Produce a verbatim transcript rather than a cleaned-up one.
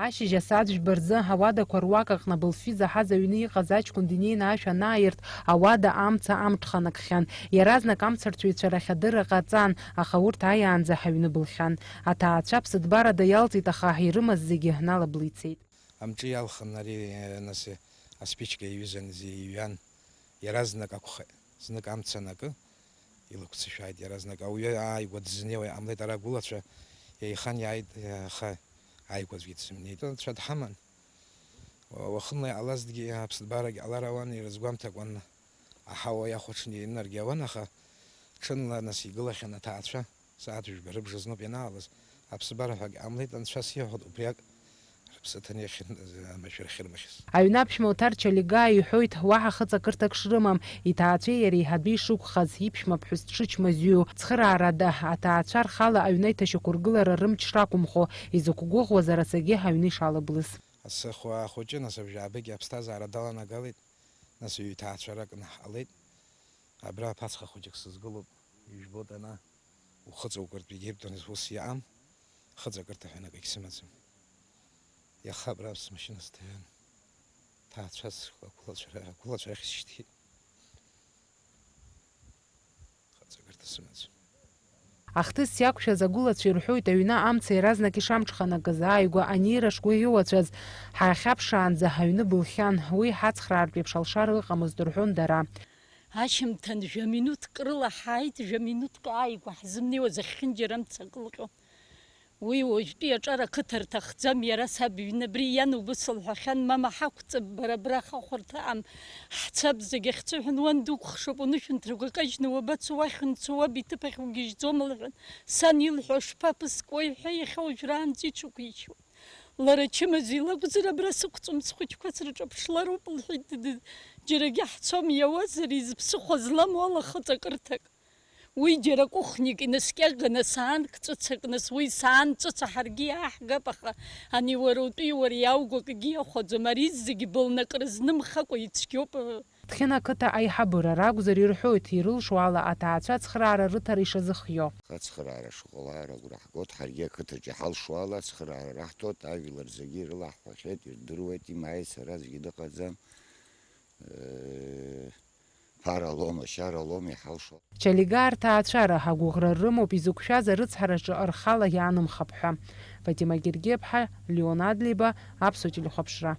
Ашьыжь асааҭ жәба рзы ауадақәа руак аҟны абылфҩы заҳаз аҩны иҟаз аҷкәын днеины ашә анааирт, ауада амца амҽханакхьан. Иаразнак амцарцәаҩцәа рахь адырра ҟаҵан, аха урҭ ааиаанӡа ҳаҩны былхьан. Аҭаацәа ԥсыҭбарада иалҵит, аха ирымаз зегьы налаблицеит. Амҿы иалхын ари, нас аспичка иҩызан, иҩан. Иаразнак акәхеит. Знык амца анакы, илақәцәышәааит иаразнак. Ауаҩы ааигәа дызнеиуа иҟамлеит, ара агәылацәа еихан иааит, аха ааигәаӡәгьы дсымнеит. Анцәа дҳаман. Уа-, уахынла иҟалазҭгьы, аԥсҭбарагь ҟалар ауан, ирызгәамҭакәан, аҳауа иахәаҽны инаргьы ауан, аха ҽынла нас игылахьан аҭаацәа. Сааҭ жәба рыбжазноуп ианаалаз, аԥсабара ҳәагь ҟамлеит, анцәа сиҳәоит, убриак рыԥсы ҭаны иахьынтәыз амашәыр ахьырмыхьыз. Аҩны аԥшәма Оҭар Чалигаа иҳәоит, уаҳа хыҵакырҭак шрымам, иҭаацәеи иареи еиҳабы ишықәхаз, иԥшәмаԥҳәыс дшычмазаҩу, цхыраарада, аҭаацәа рхала аҩны аиҭашьақәыргылара рымч шрақәымхо, изықәгәыӷуаз арасагьы аҩны ишалаблыз. Асы хәы аахәыҷы, нас абжьаабыкьа аԥсҭазаара даланагалеит, нас ҩ-иҭаацәарак наҳҟалеит. Абра аԥацха хәыҷык сызгылоуп, ижәбоит ана. Ухыҵ укыртә егьырҭ ус иаам, хыҵакырҭа ҳәа акагь сымаӡам. Иаха абра смашьына сҭаҩын. Ҭаацәас агәылацәа, агәылацәа рахь исшьҭит. Хыҵакырҭа сымаӡам. Ахҭыс иақәшәаз агәылацәа ирҳәоит, аҩны амца иаразнак ишамҽханакыз, ааигәа анеира шгәы иуацәаз, ҳахьаԥшаанӡа аҩны былхьан, уи ҳацхраартә еиԥш алшара ыҟамызт рҳәон дара. Ашьымҭан жәа-минуҭк рыла ҳааит, жәа-минуҭк ааигәа ҳзымнеиуаз ахьхьынџьара амца акылҟьон. Уи уажәтәи аҿар ақыҭа рҭахӡам, иара саб иҩны абри иан убыс лҳәахьан, мама, ҳақәҵып, бара абра ахахәарҭа аам, ҳцап зегь ахьцәыҳәан, уан дукәхшоуп, унышәынҭрақәа кажьны уабацо, уахьынцо, уаб иҭыԥ ахь угьежьӡома лҳәан, сан илҳәо шԥаԥыскуеи ҳәа иахьа уажәраанӡа иҽықәишьуан. Лара ачымазаҩ лакәзар, абра сықәҵуам, схәыҷқәа срыҿаԥшлароуп, лҳәеит, дад, џьарагьы ҳцом, иауазар, изы ԥсыхәа зламоу ала хыҵакырҭак. Уи џьара кухник инаскьаганы, саанк ҵәыцак, нас уи саан ҵәыца ҳаргьы иааҳгап, аха ани уара утәи уара иаауго акгьы иахәаӡом, ари зегьы былнак рызнымхакәа ицәгьоуп. Ҭхьына ақыҭа аиҳабыра ракәзар ирҳәоит, ирылшо ала аҭаацәа ацхыраара рыҭара ишазыхио. Ацхыраара шыҟалар агәра ҳгоит, ҳаргьы ақыҭаҿ иҳалшо ала ацхыраара раҳҭоит, ажәлар зегьы ирылаҳҳәахьеит, ирдыруеит, имааит, сара аӡәгьы дыҟаӡам. Э, ԥара лоума, шьара лоума иҳалшо. Чалигаа рҭаацәара агәыӷра рымоуп изықәшәаз арыцҳараҿы рхала иаанымхап ҳәа. Фатима Гергеԥҳа, Леон Адлеиба, Аԥсуа телехәаԥшра.